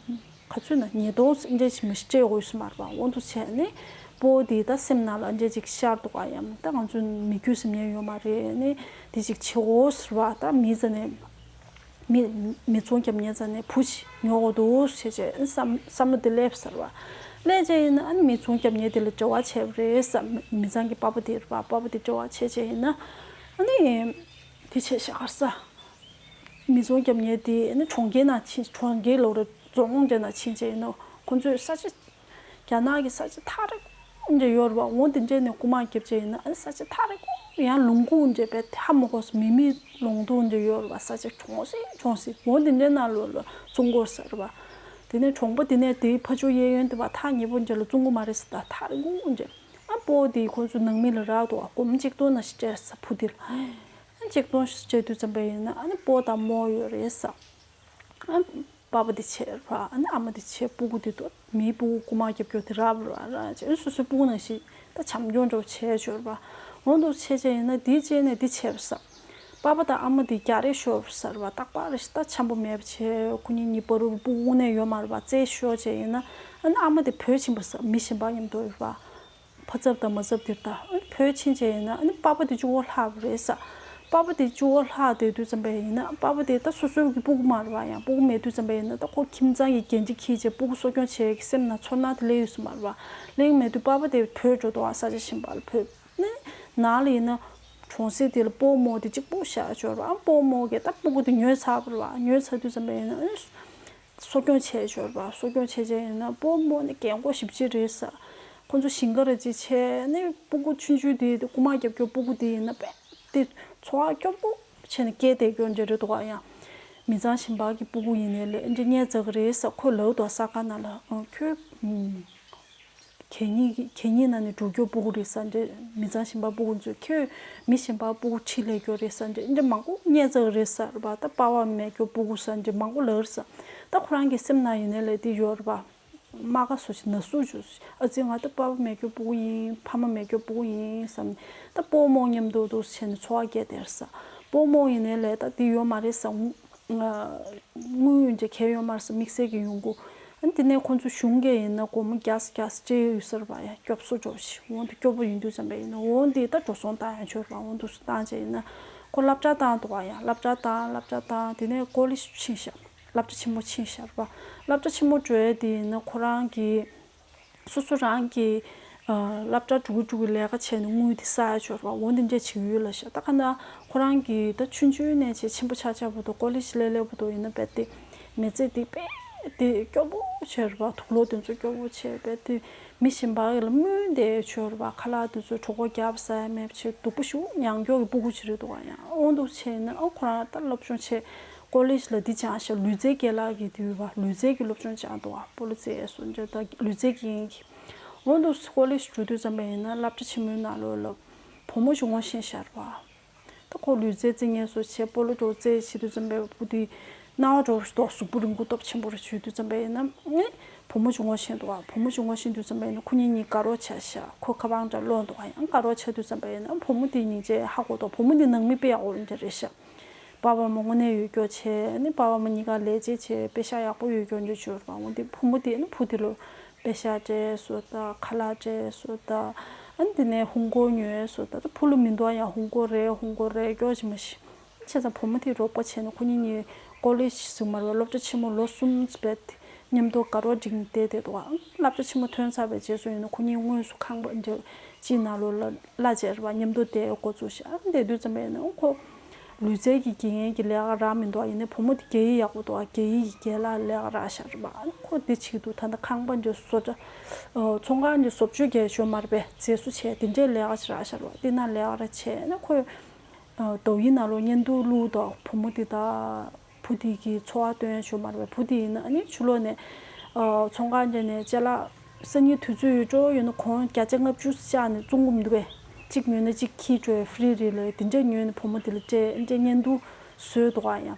ག་ཚོད་ན་ཉིས་སྟོང་འདྲ་ཞིག་མི་ཞིག་སྤྲད་དགོས་སུ་མ་རེད་པ། འོ་འདུག་བྱས་ནས་སྤོ་དེ་ད་སེམས་ནང་ལ་འདྲ་ཅིག་ཤར་འདུག་ག་ཡང་ད་ང་ཚོ་མི་རྒྱུད་ཟེར་མཁན་ཡོད་མ་རེད་ནས་དེ་ཅིག་བྱེད་དགོས་ཟེར་བ། ད་མི་ཚོ་ནས་མི་མི་ཚོང་རྒྱབ་མཁན་ཚོ་ནས་བུ་ཞིག་ཉོ་དགོས་འདུག་བྱས་བྱས་བསམ་བསམ་བློ་དེ་སླེབས་ཟེར་བ། སླེབས་བྱས་ཡིན་ན་ཨ་ནི་མི་ཚོང་རྒྱབ་མཁན་དེ་ལ་འབྲེལ་བ་བྱས་པ་རེད་ཟེར། མི་ཚང་གི་པ་ཕ་དེ་རེད་པ། པ་ཕ་དེ་འབྲེལ་བ་བྱས་བྱས་ཡིན་ན་ཨ་ནི་དེ་བྱས་བྱས་ག་རེ་ཟ། མི་ཚོང་རྒྱབ་མཁན་དེ་ནི་གྲོང་ཁྱེར་ནང་ཕྱིན། གྲོང་ཁྱེར་ལབ་རེད། རྫོང་དེ་ནང་ཕྱིན་བྱས་ཡིན་ན་ཁོང་ཚོས་ས་ཆ། རྒྱ་ནག་གི་ས་ཆ་ཐག་རིང་པོ་འདྲ་ཡོད་རེད་པ། འོ་དེ་འདྲས་ནས་རྐུ་མ་བརྒྱབ་བྱས་ཡིན་ན་ཨ་ནི་ས་ཆ་ཐག་རིང་པོ་ཡང་ལུང་ཁུག་འདྲ་བས་ཧ་མ་གོ་སོང་། མི་མེད་ལུང་སྟོང་འདྲ་ཡོད་རེད་པ། ས་ཆ་གྲོང་གསེབ་གྲོང་གསེབ་འོ་དེ་འདྲས་ནང་ལོགས་ལ་བཙོང་དགོས་ས་རེད་པ། དེ་ནས་གྲོང་པ་དེ་ནས་དེའི་ཕ་ཇོ་གཡས་གཡོན་དེ་བ་ཐག་ཉེ་པོ་འདྲ་ལ་བཙོང་གི་མ་རེད་ཟེར། ད་ཐག་རིང་པོ་འདྲ། ཨ་སྤོ་དེ་ཁོ་ཚོ་ནང་མི་ལ་རག་འདུག་ཨ་སྒོར་མོ་གཅིག་སྟོང་ན་ཞིག་སྤྲད་ས་བུ་དེ་ལ། ཨ་གཅིག་སྟོང་ཞིག་སྤྲད་དུས་ཙམ་པ་ཡིན་ན་ཨ་ནི་སྤོ་དང་རྨོ་ཡོད་རེད་ས། ཨ་པ་ཕ་དེ་བྱས་ར། ཨ་ནི་ཨ་མ་དེ་བྱས། སྤུ་གུ་དེ་དོ་མིའི་སྤུ་གུ་རྐུ་མ་རྒྱབ་སྐྱོར་དེ་རབ་ར་ར་བྱས། སོ་སོའི་སྤུ་གུ་ནང་བཞིན་ད་བྱམས་སྐྱོང་འདྲ་བོ་བྱས་ཆོག་ར་བ། འོ་འདུག་བྱས་བྱས་ཡིན་ན་དེའི་རྗེས་ནས་དེ་བྱས་པ་ས། པ་ཕ་དང་ཨ་མ་དེ་རྒྱག་རེས་ཤོར་བ་ས་ར་བ། རྟག་པར་རེ་ཞིག་ད་འཆམ་པོ་མེད་པ་བྱས། ཁོ་གཉིས་གཉིས་བར་དུ་སྤུ་གུ་དངོས་གནས་ཡོད་མ་རེད་བ། རྩེད་ཤོར་བྱས་ཡིན་ན་ཨ་ནི་ཨ་མ་དེ་བུད་ཕྱིན་པ་ས། མི་གཞན་པ་མཉམ་དུ་ཡོད་ར་བ། ཕ་ཚབ་དང་མ་ཚབ་དེར་ད་ཨ་ནི་བུད་ཕྱིན་བྱས་ཡིན་ན་ཨ་ནི་པ་ཕ་དེ་གཅིག་པོ་ལྷག་པ་རེད་ས། པ་ཕ་དེ་གཅིག་པོ་ལྷག་བསྡད་དུས་ཙམ་པ་ཡིན་ན་པ་ཕ་དེ་ད་སོ་སོའི་གི་སྤུ་གུ་མ་རེད་བ། ཡང་སྤུ་གུ་མེད་དུས་ཙམ་པ་ཡིན་ན་ད་ཁོ་ཁྱིམ་ཚང་གི་འགན་འཁྲི་འཁྱེར་བྱས་སྤུ་གུ་གསོ་སྐྱོང་བྱེད་ཀྱི་སེམས་ནང་ཚོར་སྣང་དེ་སླེབས་ཡོད་ས་མ་རེད་བ། སླེབས་མེད་དུས་པ་ཕ་དེ་བུད་འགྲོ་འདུག་བ། ས་ཆ་གཞན་པ་ལ་བུད་ནས་ནང་ལ་ཡིན་ན་གྲོང་གསེབ་དེ་ལ་སྤོ་རྨོ་དེ་གཅིག་པོ་བཞག་ཆོག་རེད་བ། ཨ་སྤོ་རྨོ་གིས་ད་སྤུ་གུ་དེ་ཉོས་ཚར་བ་རེད་བ། ཉོས་ཚར་དུས་ཙམ་པ་ཡིན་ན་ཨ་ནི། གསོ་སྐྱོང་བྱས་ཆོག་རེད་པ། གསོ་སྐྱོང་བྱས་བྱས་ཡིན་ན་སྤོ་རྨོ་ནི་རྒན་གོག་ཞེ་པོ་ཅིག་རེད་ས། ཁོ་ཚོ་ཞིང་ཁ་ར་ཅིག་བྱས་ནས་སྤུ་གུ་ཆུང་ཆུང་དེ་རྐུ་མ་རྒྱབ་སྐྱོར་སྤུ་གུ་དེ་ཡིན་ན་དཔེ་དེ་འཚོ་བ་སྐྱོ་པོ་བྱས་ནས་སྐྱེས་བསྡད་སྐྱོ་འདྲ་རེད་འདུག་ག་ཡང་མི་ཚང་གཞན་པ་གི་སྤུ་གུ་ཡིན་ནའི་ལས་འདྲ་ཉེས་ཚ་གི་རེད་ས། ཁོས་ལབ་འདུག་ག་ས་ཁ་ནང་ལ་ཨང་ཁྱོད་ཨུམ། གད་སྙིགས་གད་སྙིགས་ནང་ནས་འགྲོ་རྒྱུ་སྤུ་གུ་རེད་ས་འདྲ། མི་ཚང་གཞན་པ་སྤུ་གུ་ཚོས་ཁྱོད་མི་གཞན་པ་སྤུ་གུ་ཁྲིད་སླེབས་རྒྱུ་རེད་ས་འདྲ། འདྲ་མང་པོ་ཉེས་ཚ་གི་རེད་ས་རེད་པ། ད་པ་ཕ་མེད་རྒྱུ་སྤུ་གུ་ས་འདྲ་མང་པོ་ལབ་རེད་ས། ད་ཁོ་རང་གི་སེམས་ནང་ཡིན་ནའི་ལས་དེ་ཡོད་རེད་པ། རྨ་ཁ་བཟོ་ཞིག་ན་ཟུག་བྱོས། ཨ་ཙི་ང་ད་པ་ཕ་མེད་རྒྱུ་སྤུ་གུ་ཡིན། ཕ་མ་མེད་རྒྱུ་སྤུ་གུ་ཡིན་བསམ་ནས་ད་སྤོ་རྨོ་མཉམ་དུ་འདུག་བྱས་ནས་འཚོ་བ་སྐྱེལ་བསྡད་རེད་ས། སྤོ་རྨོ་ཡིན་ནའི་ལས་ད་དེ་ཡོད་མ་རེད་ས། དངུལ་ཡོད་འདྲ་གལ་ཡོད་མ་རེད་ས། དམིགས་བསལ་གྱི་ཡོང་སྒོ། ཨ་ནི་དེ་ནས་ཁོང་ཚོ་གཞུང་གིས་ཡིན་ན་སྒོར་མོ་བརྒྱ་ཙམ་བརྒྱ་ཙམ་སྤྲད་ཡོད་ས་རེད་པ། ཡ་སྐྱོབ་གསོ་འགྲོ་ཞིག་འོ་འདི་སྐྱོ་པོ་ཡིན་དུས་ཙམ་པ་ཡིན་ན་འོ་འདི་ད་འགྲོ་སོང་བཏང་ཡ་ཆོད་རེད་པ། འོ་འདུག་སེ་བཏང་བྱས་ཡིན་ན་ཁོ་སློབ་གྲྭ་བཏང་འདུག་ག་ཡ་སློབ་གྲྭ་བཏང་སློབ་གྲྭ་བཏང་དེ་ནས་ཀོ་ལེཇ་ཕྱིན་ཤག་སློབ་གྲྭ་ཆེན་མོ་ཕྱིན་ཤག་རེད་པ། སློབ་གྲྭ་ཆེན་མོ་འགྲོ་ཡ་དེ་ཡིན་ན་ཁོ་རང་གི་སོ་སོ་རང་གི་ཨ་སློབ་གྲྭ་འགྲོ་གི་འགྲོ་གི་ལས་ཀ་བྱས་ནས་དངུལ་དེ་བསགས་ཡ་ཆོད་རེད་པ། འོ་འདི་འདྲས་བྱེད་ཀྱི་ཡོད་ལབ་ཤག་ད་ག་ན་ཁོ་རང་གི་ད་ཆུང་ཆུང་ནས་བྱས་ཆེན་པོ་ཆགས་ཆགས་བར་དུ་ཀོ་ལེཇ་སླེབས་སླེབས་བར་དུ་ཡིན་ན་རྦད་དེ་མི་ཚེ་དེ་རྦད་དེ་སྐྱོ་པོ་བྱས་རེད་པ། དུག་ལོག་དེ་ཚོ་སྐྱོ་པོ་བྱས་རྦད་དེ་མི་གཞན་པ་ལ་སྨོན་བསྡད་ཆོད་རེད་པ། ཁ་ལག་དེ་ཚོ་གྲོད་ཁོག་རྒྱགས་པ་ཟ་ཡ་མེད་པ་བྱས་སྡུག་པོ་ཞེ་པོ་མྱངས་མྱོང་གི་སྤུ་གུ་ཅིག་རེད་འདུག་ག་ཡང་འོ་འདུག་བྱས་ན་ཨ་ཁོ་རང་ད་སློབ་སྦྱོང་བྱས། ཀོ་ལེཇ་ལ་འདི་སྦྱངས་ཤག་ལུས་རྩལ་རྒན་ལགས་ཀྱི་དུས་བ་ལུས་རྩལ་གྱི་སློབ་སྦྱོང་སྦྱངས་འདུག་ག་སྤོ་ལོ་རྩེད་སོགས་འདྲ་ད་ལུས་རྩལ་གྱི་ཡིན་གྱི། འོ་འདུག་ཀོ་ལེཇ་འགྲོ་དུས་ཙམ་པ་ཡིན་ན་སློབ་གྲྭ་ཆེན་མོའི་ནང་ལོགས་ལ་བུ་མོ་ཞིག་ངོ་ཤེས་ཤག་རེད་པ། ད་ཁོ་ལུས་རྩལ་རྩེད་མཁན་སོགས་བྱས་སྤོ་ལོ་འདྲ་བོ་རྩེད་བྱེད་དུས་ཙམ་པ་བུ་དེ་སྣང་བ་འདྲ་བོ་ཞིག་འདུག་གཟུགས་པོ་རིང་པོ་སྟོབས་ཆེན་པོ་རེ་བྱེད་དུས་ཙམ་པ་ཡིན་ན་ཨེ་བུ་མོ་ཞིག་ངོ་ཤེས་འདུག་ག་བུ་མོ་ཞིག་ངོ་ཤེས་དུས་ཙམ་པ་ཡིན་ན་ཁོ་གཉིས་གཉིས་དགའ་རོགས་ཆགས་ཤག་ཁོ་ཁ་པར་འདྲ་ཀློག་འདུག་ག་ཡང་དགའ་རོགས་ཆགས་དུས་ཙམ་པ་ཡིན་ན་བུ་མོ་དེ་སྙིང་རྗེ་ཧ་གོ་འདུག་བུ་མོ་དེ་ནང་མི་དཔེ་ཡག་པོ་འདྲ་རེད་ཤག་པ་པ་མ་དངོས་གནས་ཡོད་སྐྱོ་བྱས་ནི་པ་པ་མ་གཉིས་ཀ་ལས་བྱེད་བྱས་པེ་ཤ་ཡག་པོ་ཡོད་སྐྱོ་འཇོ་བྱོས་ར་བ། འོན་ཏེ་བུ་མོ་དེ་ནི་བུ་དེ་ལོ་པེ་ཤ་སྤྲད་སོ་ད་ཁ་ལག་སྤྲད་སོ་ད། ཨ་ནི་དེ་ནས་ཧུང་གོ་ཉོས་སོ་ད། ད་བུ་ལོ་མི་འདུག་ཡང་ཧུང་གོ་རེད་ཧུང་གོ་རེད་སྐྱོ་ཅི་མ་ཤི། བྱས་ཙང་བུ་མོ་དེ་རོགས་པ་བྱས་ནས་ཁོ་གཉིས་གཉིས་ཀོ་ལེ་ཇི་ཟིག་མ་རེད་བ། སློབ་གྲྭ་ཆེན་མོ་ལོ་གསུམ་ཙམ་པའི་མཉམ་དུ་དགའ་རོགས་བསྒྲིགས་ནས་བསྡད་བསྡད་འདུག་ཨ་སློབ་གྲྭ་ཆེན་མོ་ཐོན་ཚར་བའི་རྗེས་སུ་ཡིན་ན་ཁོ་གཉིས་དངོས་སུ་ཁང་པ་འདྲ་གཅིག་ནང་ལོགས་ལ་གླ་བྱས་རེད་བ། མཉམ་དུ་བསྡད་འགོ་བཙུགས་ཤག་ཨ་བསྡད་དུས་ཙམ་པ་ཡིན་ན་ཁོ་ལུས་རྩལ་གྱི་དགེ་རྒན་གྱི་ལས་ཀ་རག་མི་འདུག་ཡིན་ནའི་བུ་མོ་དེ་རྒྱ་ཡིག་ཡག་པོ་འདུག་རྒྱ་ཡིག་གི་རྒན་ལགས་ལས་ཀ་རག་ཤག་རེད་བ། ཨ་ཁོ་འདི་བྱེད་ཀྱི་འདུག་ད་ལྟ་ཁང་པ་འདྲ་བཟོ་གྲྭ་ཚོང་ཁང་འདྲ་བཟོ་བཅོས་རྒྱག་ཞོར་མ་རེད་པས་མཛེས་བཟོ་བྱས་དེ་འདྲའི་ལས་ཀ་ཞིག་རག་ཤག་རེད་བ། དེ་ན་ལས་ཀ་རག་བྱས་ན་ཁོས། ཨ་དོ་ཡིན་ནང་ལོགས་བརྙན་ཐུང་བླུགས་དང་བུ་མོ་དེ་དང་བུ་དེ་གི་འཚོ་བ་སྟོན་ཞུ་མ་རེད་པས། བུ་དེ་ཡིན་ན་ཨ་ནི་ཕྱི་ལོགས་ནས་ཨ་ཚོང་ཁང་འདྲ་ནས་ཅ་ལག་སང་ཉིན་དུས་ཚོད་ཡོད་ཅོག་ཡོད་ན་གོང་བརྒྱ་ཆ་ལྔ་བཅུ་བཅག་ནས་བཙོང་གི་མི་འདུག་གས། གཅིག་ཉོས་ན་གཅིག་ཁྱེར་འགྲོ་ཡ་ཧྥི་རི་རེད་ལབ་དེ་འདྲ་ཉོས་ནས་བུ་མོ་དེ་ལ་སྤྲད་འདྲ་བརྙན་ཐུང་བཟོས་འདུག་ག་ཡང་།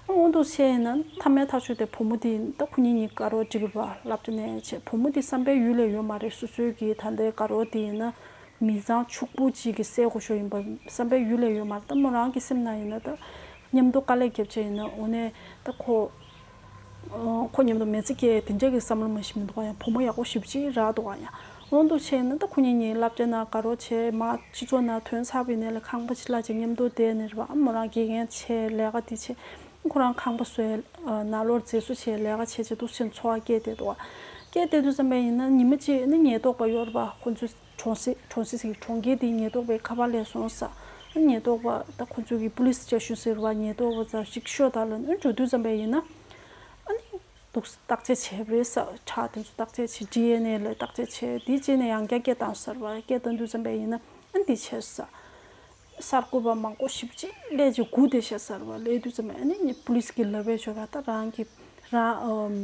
ཨ་འོ་འདུག་བྱས་ཡིན་ན་མཐའ་མའི་ཐག་ཆོད་དེ་བུ་མོ་དེ་ཡིན་ད་ཁོ་གཉིས་གཉིས་དགའ་རོགས་བསྒྲིགས་པ་སློབ་གྲྭ་ནས་བྱས་བུ་མོ་དེ་བསམ་པའི་ཡུལ་ལས་ཡོད་མ་རེད། སོ་སོའི་གི་ད་ལྟའི་དགའ་རོགས་དེ་ཡིན་ན། མི་ཚང་ཕྱུག་པོ་གཅིག་གི་སྲས་སྐུ་ཞབས་ཡིན་པ་བསམ་པའི་ཡུལ་ལས་ཡོད་མ་རེད། ད་མོ་རང་གི་སེམས་ནང་ཡིན་ན་ད་མཉམ་དུ་དཀའ་ལས་རྒྱབ་བྱས་ཡིན་ན་འོ་ནས་ད་ཁོ་ཁོ་མཉམ་དུ་མི་ཚེ་སྐྱེལ་དེ་འདྲ་གི་བསམ་བློ་མ་ཞིག་མི་འདུག་ག་ཡང་བུ་མོ་ཡག་པོ་ཞེ་པོ་ཅིག་རག་འདུག་ག་ཡང་འོ་འདུག་བྱས་ན་ད་ཁོ་གཉིས་གཉིས་སློབ་གྲྭ་ནང་དགའ་རོགས་བྱས་མ་སྤྱི་ཚོགས་ནང་ཐོན་ཚར་བའི་ནས་ལ་ཁང་པ་ཕྱི་ལ་ཅིག་མཉམ་དུ་བསྡད་ནས་རེད་བ། ཨ་མོ་རང་དགེ་རྒན་བྱས་ལས་ཀ་དེ་བྱས་ཁོ་རང་ཁང་པ་བཟོས་ནང་ལོགས་མཛེས་བཟོ་བྱས་ལས་ཀ་བྱས་བྱས་འདུག་བྱས་འཚོ་བ་སྐྱེལ་བསྡད་འདུག་ག་སྐྱེལ་བསྡད་དུས་ཙམ་པ་ཡིན་ན་ཉི་མ་གཅིག་ནི་ཉེན་རྟོག་པ་ཡོད་རེད་བ། ཁོ་ཚོའི་གྲོང་གསེབ་གྲོང་གསེབ་ཟེར་གྲོང་ཁྱེར་དེའི་ཉེན་རྟོག་པའི་ཁ་པར་སླེབས་སོང་ས། ཉེན་རྟོག་པ་ད་ཁོ་ཚོ་གི་པུ་ལིས་སི་སི་ཊེ་ཤན་ཟེར་བ་ཉེན་རྟོག་པ་ཚོ་ཞིག་ཤོག་ད་ལ་ནི་འགྲོ་དུས་ཙམ་པ་ཡིན་ན། ཨ་ནི་འདུག་བརྟག་དཔྱད་བྱས་པ་རེད་ས། ཁྲག་དེ་ཚོ་བརྟག་དཔྱད་བྱས་ཌི་ཨེན་ཨེ་ལ་བརྟག་དཔྱད་བྱས་དེ་རྗེས་ནས་ཡང་བསྐྱར་སྐད་བཏང་ས་རེད་བ། སྐད་བཏང་དུས་ཙམ་པ་ཡིན་ན་ཨ་ནི་འདི་བྱས་ས། གསར་འགོད་པ་མང་པོ་ཞེ་པོ་ཅིག་སླེབས་ཀྱི་སྒུག་བསྡད་ཤག་ས་རེད་བ། སླེབས་དུས་ཙམ་པ་ཨ་ནི་པུ་ལིས་སི་ཀྱིས་ལབ་པའི་ཆོ་ག་ད་རང་གི་རང་ཨམ།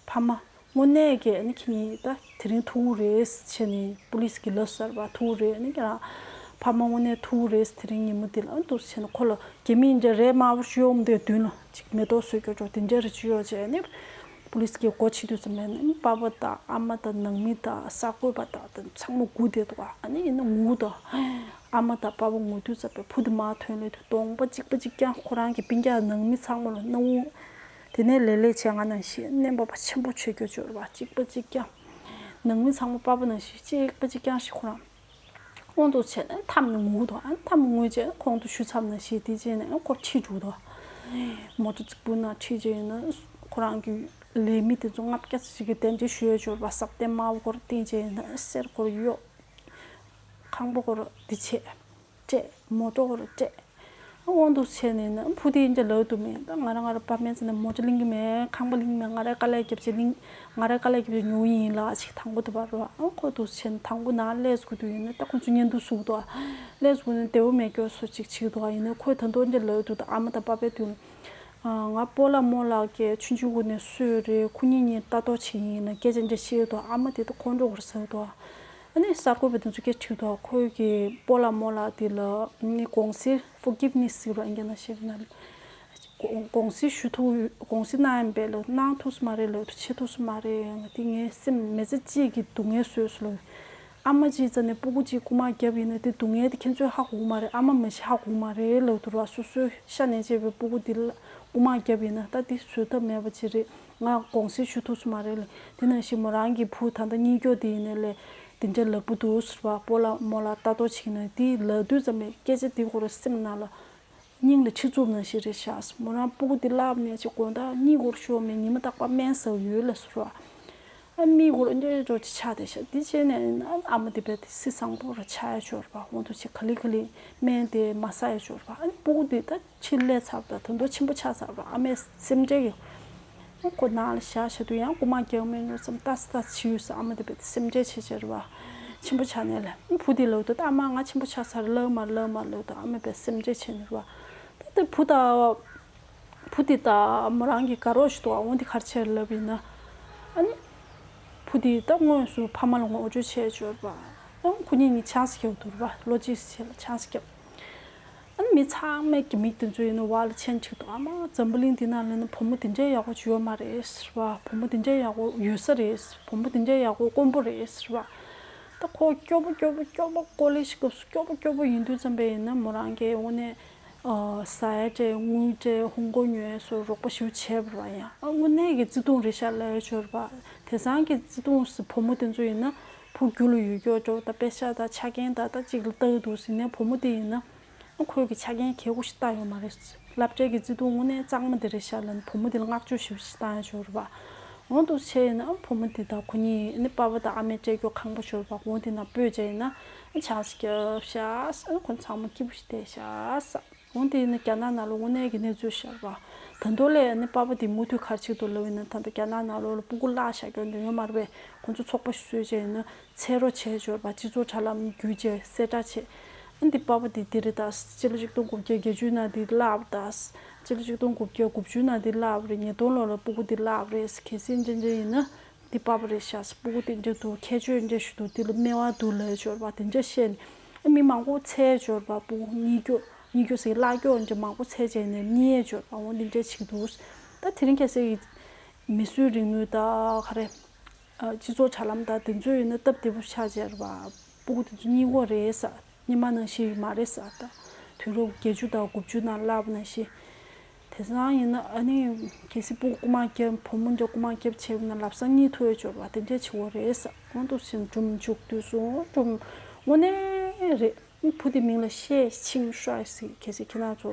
ཕ་མ་དངོས་གནས་ཀྱི་ཨ་ནི་ཁྱེད་གཉིས་ད་དེ་རིང་ཐུག་རེད་བྱས་ནས་པུ་ལིས་ཀྱིས་ལབ་ས་རེད་བ། ཐུག་རེད་ཨ་ནི་ཁྱེད་རང་ཕ་མ་དངོས་གནས་ཐུག་རེད་དེ་རིང་ཉིན་མོ་འདི་ལ་ཨ་འདུག་བྱས་ནས་ཁོ་ལ་རྒྱ་མི་འདྲ་རས་དམར་པོ་ཞིག་ཡོང་དེ་མདུན་ལ་ཅིག་མེ་ཏོག་བཟོས་སྐྱོ་ཅོག་དེ་འདྲ་རེ་ཅིག་ཡོད་བྱས་ཨ་ནི་པུ་ལིས་ཀྱིས་སྒོ་ཕྱེ་དུས་ཙམ་པ་ནི་པ་ཕ་དང་ཨ་མ་དང་ནང་མི་དང་གསར་འགོད་པ་དང་དང་ཚང་མ་སྒུག་བསྡད་འདུག་ཨ་ནི་ཡིན་ན་ངུ་དང་ཨ་མ་དང་པ་ཕ་ངུ་དུས་ཙམ་པ་བུ་དེ་མར་ཐོན་སླེབས་དུས་གདོང་པ་གཅིག་པ་གཅིག་རྐྱང་ཁོ་རང་གི་སྤུན་ཀྱག་ནང་མི་ཚང་མ་ལ་སྣང་བ། དེ་ནས་ལས་ལས་བྱས་ང་ནང་བཞིན་གནོད་པ་ཆེན་པོ་བྱེད་རྒྱུ་བྱོས་རེད་བ། གཅིག་པ་གཅིག་རྐྱང་། ནང་མི་ཚང་མ་པ་ཕ་ནང་བཞིན་གཅིག་པ་གཅིག་རྐྱང་ཞིག་ཁོ་རང་། དབང་དུ་བྱས་ནས་འཐམས་ནས་ངུ་འདུག་ཨ་འཐམས་ངུས་བྱས་ཁོང་དུ་ཞུ་མཚམས་ནང་བཞིན་དེ་བྱས་ནས་ཁོ་ཁྲིད་འགྲོ་འདུག་མོ་ཊ་རྫིག་པོ་ནང་ཁྲིད་བྱས་ཡིན་ན་ཁོ་རང་གི་ལས་མི་དེ་ཚོ་ལྔ་བརྒྱ་ཙམ་ཞིག་གིས་གདན་འདྲེན་ཞུ་ཡས་བྱོས་རེད་བ། གཟབ་ལྟེ་དམར་པོ་སྐོར་བཏིང་བྱས་ཡིན་ན་གསེར་སྐོར་གཡོག་ཁང་པ་སྐོར་འདི་བྱས། སྤྲད། མོ་ཊ་སྐོར་སྤྲད། དབང་དུ་བྱས་ནས་ན་བུ་དེ་འདྲ་ལབ་འདུག་མེད། ད་ང་རང་ང་རང་ཕ་མའི་རྩ་ནས་མོ་ཊ་ལེན་གི་མེད། ཁང་པ་ལེན་གི་མེད། ང་རའི་དཀའ་ལས་རྒྱབ་བྱས་ལེན། ང་རའི་དཀའ་ལས་རྒྱབ་བྱས་ཉོ་གི་ཡིན་ལགས་ཅིག་དང་པོ་དེ་བར་རོ། ཨ་ཁོ་འདུག་བྱས་ནས་དང་པོ་ནང་ལས་སུ་འདུག་ཡིན་ན་ད་ཁོ་ཚོ་བརྙན་ཐུང་བཟོ་གི་འདུག་ལས་སུ་ནས་བདེ་བོ་མེད་སྐྱོ་སོ་ཅིག་བྱེད་གི་འདུག་ཡིན་ན་ཁོས་ད་དུང་འདྲ་ལབ་འདུག་ད་ཨ་མ་དང་པ་ཕའི་མདུན་ལ། ང་སྤོ་ལགས་རྨོ་ལགས་ཀྱི་ཆུང་ཆུང་སྒང་ནས་གསོས་རེད། ཁོ་གཉིས་གཉིས་ལྟ་རྟོག་བྱེད་ཀྱི་ཡིན་ལ་སྐད་ཆ་འདྲ་བཤད་འདུག་ཨ་མ་དེ་ད་ཁོང་ཁྲོ་སྐོར་ཟེར་འདུག་ཨ་ནི་གསར་འགོད་པ་དེ་ཚོ་སྐད་ཁྲིད་འདུག་ཁོའི་གི་སྤོ་ལགས་རྨོ་ལགས་དེ་ལ་ནི་དགོངས་སེལ་forgiveness ཟེར་བ་ཨིན་སྐད་ནང་བཤད་ན་དགོངས་སེལ་ཞུ་ཐུབ་དགོངས་སེལ་གནང་ཡིན་པས་ལ་གནང་ཐུབ་ས་མ་རེད་ལ་བྱེད་ཐུབ་ས་མ་རེད། ང་དེ་ངའི་སེམས་མི་ཚེ་གཅིག་གི་སྡུག་བསྔལ་བཟོས་སོང་ལ། ཨ་མ་གཅིག་རྩ་ནས་སྤུ་གུ་གཅིག་རྐུ་མ་བརྒྱབ་ཡིན་ན་དེ་སྡུག་བསྔལ་དེ་ཁྱེད་ཚོས་ཧ་གོ་གི་མ་རེད། ཨ་མ་མ་གཞི་ཧ་གོ་གི་མ་རེད་ལབ་འདུག་ར། སོ་སོའི་ཤ་ནད་བྱས་པའི་སྤུ་གུ་དེ་ལ་རྐུ་མ་བརྒྱབ་ཡིན་ན་ད་དེ་བཟོད་ཐབས་མེད་པ་ཅིག་རེད། ང་དགོངས་སེལ་ཞུ་ཐུབ་ས་མ་རེད་ལ། དེ་ནང་བཞིན་མོ་རང་གི་བུ་ད་ལྟ་གཉིད་སྐྱོ་དེ་ཡིན་ནའི་ལས་དེ་འདྲ་ལབ་ཀྱི་འདུག་ཟེར་བ། སྤོ་ལགས་རྨོ་ལགས་ལྟ་རྟོག་བྱེད་ཀྱི་ན་དེ་ལབ་དུས་ཙམ་པའི་སྐད་ཆ་དེ་ཁོ་རང་སེམས་ནང་ལ་སྙིང་ལ་ཆུ་བཙུགས་ནང་བཞིན་རེད་ཤག་མོ་རང་སྤུ་གུ་དེ་བརླགས་ནས་ཅིག་དགོང་དག་གཉིད་ཁུག་ཤོར་མེད། ཉི་མ་རྟག་པར་སྨན་ཟ་ཡོད་ལ་ཟེར་བ། ཨ་མིག་སྒོར་འདྲེ་འགྲོ་ཅི་ཆགས་བསྡད་ཤག་དེ་བྱས་ནས་ཨ་ཨ་མ་དེ་བས་དེ་སི་བཟང་པོ་ར་ཆགས་ཡ་ཆོག་ར་བ། འོང་དུ་ཆེ་ག་ལེ་ག་ལེ་སྨན་དེ་མ་ཟ་ཡ་ཆོག་ར་བ། ཨ་ནི་སྤུ་གུ་དེ་ད་ཕྱི་ལས་ཚར་བ་ད་དོན་དུ་ཆེན་པོ་ཆགས་ཚར་བ། ཨ་མས་སེམས་ཁྲལ་གི་ཨ་ཁོ་ནང་ལ་བཞག་བྱ་དུས་ཡང་རྐུ་མ་རྒྱག་མེད་ནོ་བསམ་ཏ་སི་ཏ་སི་བྱེད་ཡོད་ས། ཨ་མ་དེ་བས་དེ་སེམས་ཁྲལ་བྱེད་བྱེད་ར་བ། ཆེན་པོ་ཆགས་ནས་ལ་བུ་དེ་ལོག་དུ་ད་ཨ་མ་ང་ཆེན་པོ་ཆགས་ཚར་ལབ་མ་ལབ་མ་ལབ་དུ་ཨ་མ་བས་སེམས་ཁྲལ་བྱེད་ནི་ར་བ། ད་དེ་བུ་ད། བུ་དེ་ད་མོ་རང་གི་དགའ་རོགས་ཤིག་འདུག་འོང་དེ་གར་ཆེར་ལབ་ཡིན་ན། ཨ་ནི། བུ་དེ་ད་དངོས་སུ་ཕ་མ་ལ་ངོ་སྤྲོད་བྱས་ཆོག་པ། ཨང་ཁོ་གཉིས་གཉིས་ཆང་ས་རྒྱབ་འདུག་ར་བ། ལོ་གཅིག་ཕྱེད་ལ་ཆང་ས་རྒྱབ། ཨ་ནི་མི་ཚང་མས་ཀྱི་མིག་དེ་ཚོ་ཡིན་ན་བ་ལ་ཆེན་ཁྲིག་འདུག་ཨ་མ་འཛམ་བུ་གླིང་འདི་ནང་ལ་ནི་བུ་མོ་དེ་འདྲའི་ཡག་པོ་ཅིག་ཡོད་མ་རེད་ཟེར་བ། བུ་མོ་དེ་འདྲའི་ཡག་པོ་ཡོད་ས་རེད། བུ་མོ་དེ་འདྲའི་ཡག་པོ་དཀོན་པོ་རེད་ཟེར་བ། ད་ཁོ་སྐྱོ་པོ་སྐྱོ་པོ་སྐྱོ་པོ་ཀོ་ལེ་ཇི་སྐབས་སུ་སྐྱོ་པོ་སྐྱོ་པོ་ཡིན་དུས་ཙམ་པས་ཡིན་ན་མོ་རང་གིས་འོ་ནས། ཨ། ཟ་ཡ་སྤྲད། དངུལ་སྤྲད། ཧོང་གོ་ཉོ་ཡ་སོགས་རོགས་པ་ཞེ་པོ་བྱས་པ་རེད་པ། ཡང་ཨ་དངོས་གནས་ཀྱི་བརྩེ་དུང་རེད་ཤག་ལབ་ཡ་ཅིག་ཡོད་རེད་པ། དེང་སང་གི་བརྩེ་དུང་ཟེར་བུ་མོ་དེ་ཚོ་ཡིན་ན་ཕྲུ་གུ་རྒྱུད་ལ་ཡོད་ཀྱོག་འགྲོ། ད་པེ་ཤ་དང་ཆ་རྐྱེན་དང་ད་གཅིག་ལ་ལྟ་གི་འདུག་ཟེར་ནས། བུ་མོ་དེ་ཡིན་ན་ཨ་ཁོའི་གི་ཆ་རྐྱེན་གལ་པོ་ཞིག་ལྟ་ཡོད་མ་རེད། སློབ་གྲྭའི་གི་བརྩེ་དུང་དངོས་གནས་གཙང་མ་དེ་རེད་ཤག་ལབ་ནས་བུ་མོ་དེ་ལ་བསྔགས་བརྗོད་ཞེ་པོ་ཞིག་བཏང་ཡ་ཅིག་ཡོད་རེད་པ། འོ་འདུག་བྱས་ཡིན་ན་ཨ་བུ་མོ་དེ་དང་ཁོ་གཉིས་ནི་པ་ཕ་དང་ཨ་མས་སྤྲད་ཀྱོག་ཁང་པ་ཅིག་ཡོད་རེད་པ། འོ་དེ་ནང་སྤོས་བྱས་ཡིན་ན་ཨ་ཆང་ཞིག་བརྒྱབ་ཤག། ཨ་ཁོ་ཚང་མ་སྐྱིད་པོ་ཞིག་བསྡད་ཤག་ཟེར། འོ་དེ་ཡིན་ན་རྒྱ་ནག་ནང་ལོགས་དངོས་གནས་ཀྱི་གནས་ཚུལ་ཤག་རེད་པ། ད་དུང་ལས་ནི་པ་ཕ་དེ་མུ་མཐུད་ག་རེ་བྱེད་ཀྱི་འདུག་ལབ་ཡིན་ན། ད་ལྟ་རྒྱ་ནག་ནང་ལོགས་ལ་སྤུ་གུ་བརླག་བཞག་རྒྱུ་འདི་ཡོད་མ་རེད་པས། ཁོ་ཚོ་ཚོགས་པ་ཞིག་བཟོས་བྱས་ཡིན་ན་འཚོལ་རོགས་བྱས་ཅིག་ཡོད་རེད་པ། སྤྱི་ཚོགས་དྲ་ལམ་བརྒྱུད་བྱས་གསལ་བསྒྲགས་བྱས། ཨ་འདི་པ་ཕ་དེ་འདི་རེད། ད་སྤྱི་ལོ་ཆིག་སྟོང་དགུ་བརྒྱ་བརྒྱད་ཅུའི་ནང་འདི་བརླགས་པ། ད་སྤྱི་ལོ་ཆིག་སྟོང་དགུ་བརྒྱ་དགུ་བཅུའི་ནང་འདི་བརླགས་པ་རེད། ཉིས་སྟོང་ལོ་ལ་སྤུ་གུ་འདི་བརླགས་པ་རེད། གལ་སྲིད་འདྲ་འདྲ་ཡིན་ན་འདི་པ་ཕ་རེད་ཤག། སྤུ་གུ་དེ་འདྲ་འདུག། ཁྱད་ཆོས་འདྲ་ཞིག་འདུག། འདི་ལ་སྨེ་བ་འདུག་ལབ་ཅིག་ཡོད་རེད་པ། དེ་འདྲ་བཤད་ནས་ཨ་མི་མང་པོ་འཚོལ་ཅིག་ཡོད་རེད་པ། སྤུ་གུ་གཉིད་སྐྱོ་གཉིད་སྐྱོ་ཟེར་གྱི་བརླག་ཀྱོག་འདྲ་མང་པོ་འཚོལ་བྱས་ནས་རྙེད་ཅིག་ཡོད་རེད་པ། འོ་འདི་འདྲ་བྱེད་ཀྱི་འདུག། ད་དེ་རིང་ཁ་སང་གི་མིས་བཟོས་རིག་ནུས་ད་ག་རེ། ཨ། སྤྱི་ཚོགས་དྲ་ལམ་དང་དེ་ཚོ་ཡིན་ན་སྟབས་བདེ་པོ་ཆགས་བྱས་རེད་པ། སྤུ་གུ་དེ་ཚོ་རྙེད་ཀྱི་ཡོད་རེད་ཟེར། སྔོན་མ་ནང་བཞིན་མ་རེད་ཟེར། ད་དུས་རབས་བརྒྱད་ཅུ་དང་དགུ་བཅུ་ནང་བརླགས་པ་ནང་བཞིན། དེང་སང་ཡིན་ན་ཨ་ནི་གལ་སྲིད་སྤུ་གུ་རྐུ་མ་བརྒྱབ། བུ་མོ་འདྲ་རྐུ་མ་བརྒྱབ་བྱས་པ་ན་ལམ་སང་རྙེད་ཐུབ་ཡ་ཅིག་ཡོད་རེད་པ། དེ་འདྲ་བྱེད་ཀྱི་ཡོད་རེད་ཟེར། འོ་འདུག་སེ་སྒྲུང་མཇུག་བསྡུས་སོང་། སྒྲུང་དངོས་གནས་རེད། བུ་དེའི་མིང་ལ་ཤེ་ཆིང་ཧྲའེ་ཟེར། གལ་སྲིད་ཁྱེད་རང་ཚོ་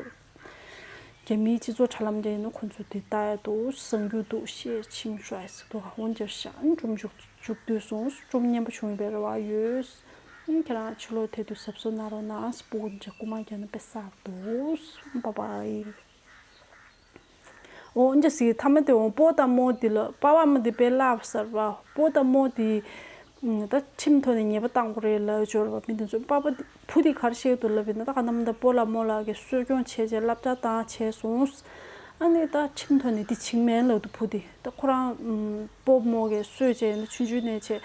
རྒྱ་མིའི་སྤྱི་ཚོགས་དྲ་ལམ་འདྲ་ཡིན་ན་ཁོང་ཚོས་དེ་ལྟ་ཡ་འདུག། གསར་འགྱུར་འདུག། ཤེ་ཆིང་ཧྲའེ་ཟེར་འདུག། འོ་འདིར་བཞག། སྒྲུང་མཇུག་མཇུག་བསྡུས་སོང་། སྒྲུང་སྙན་པོ་བྱུང་ཡོད་པའི་རེ་བ་ཡོད། ཁྱེད་རང་ཕྱི་ལོགས་ཐད་དུས་གཟབ་གཟབ་གནང་རོགས་གནང་། སྤུ་གུ་འདྲ་རྐུ་མ་བརྒྱབ་ན་དཔེ་བསགས་འདུག། བཱའི་བཱའི། འོ་འདྲ་ཟིག། མཐའ་མ་དེ་འོ་པོ་དང་མོ་དེ་ལ་པ་ཕ་མ་དེ་དཔེ་བརླག་པ་ཟེར་བ། པོ་དང་མོ་དེ་ད་ཁྲིམས་ཐོག་ནས་ཉེས་པ་བཏང་དགོས་རེད་ལབ་ཅིག་ཡོད་རེད་པ། མི་དེ་ཚོ་པ་ཕ་དེ་བུ་དེ་ག་རེ་བཤད་ཀྱི་འདུག་ལབ་ཡིན་ན། ད་ག་ནམ་ད་པོ་ལ་མོ་ལ་གི་གསོ་སྐྱོང་བྱས་བྱས་བསླབ་བྱ་བཏང་བྱས་སོང་། ཨ་ནི་ད་ཁྲིམས་ཐོག་ནས་དེ་བྱིན་མེད་ལབ་འདུག། བུ་དེ་ད་ཁོ་རང་པོ་མོ་གིས་གསོས་བྱས་ནས་ཆུང་ཆུང་ནས་བྱས།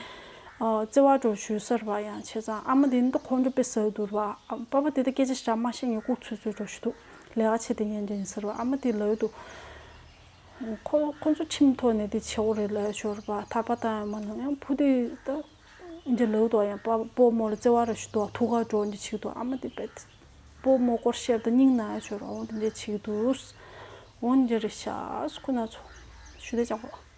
ཨ། བརྩེ་བ་འདྲ་ཞུས་ཟེར་བ། ཡང་བྱས་ཙང་ཨ་མ་དེ་ནི་ད་ཁོང་ཁྲོ་དཔེ་ཟ་གི་འདུག་རེད་པ། ཨ། པ་ཕ་དེ་ད་སྐད་ཆ་ཞེ་དྲག་མ་བཤད་མཁན་ལྐུགས་ཚུད་ཚུད་འདྲ་ཞིག་འདུག། ལས་ཀ་བྱེད་བསྡད་མཁན་འདྲ་ཡིན་ཟེར་བ། ཨ་མ་དེས་ལབ་ཀྱི་འདུག། ཁོ་ཁོ་ཚོ་ཁྲིམས་ཐོག་ནས་དེ་བྱེད་དགོས་རེད་ལབ་ཡ་ཅིག་ཡོད་རེད་པ། ཐར་པ་བཏང་ཡ་མ་གནང་། ཡང་བུ་དེ་ད་འདི་ལབ་ཀྱི་འདུག། ཡང་པ་པོ་མོ་ལ་བརྩེ་བ་འདྲ་ཞིག་འདུག། ཐུགས་ཁ་འདྲ་འདི་བྱེད་ཀྱི་འདུག། ཨ་མ་དེ་དཔེ་པོ་མོ་སྐོར་བཤད་པ་དང་སྙིང་ན་ཡ་ཅིག་ཡོད་རེད། འོ་དེ་འདྲ་བྱེད་ཀྱི་འདུག། འོ་འདི་རེད་ཤག། ཁོ་ན་ཚོ་ཞུ་དེ་ཅག་པོ།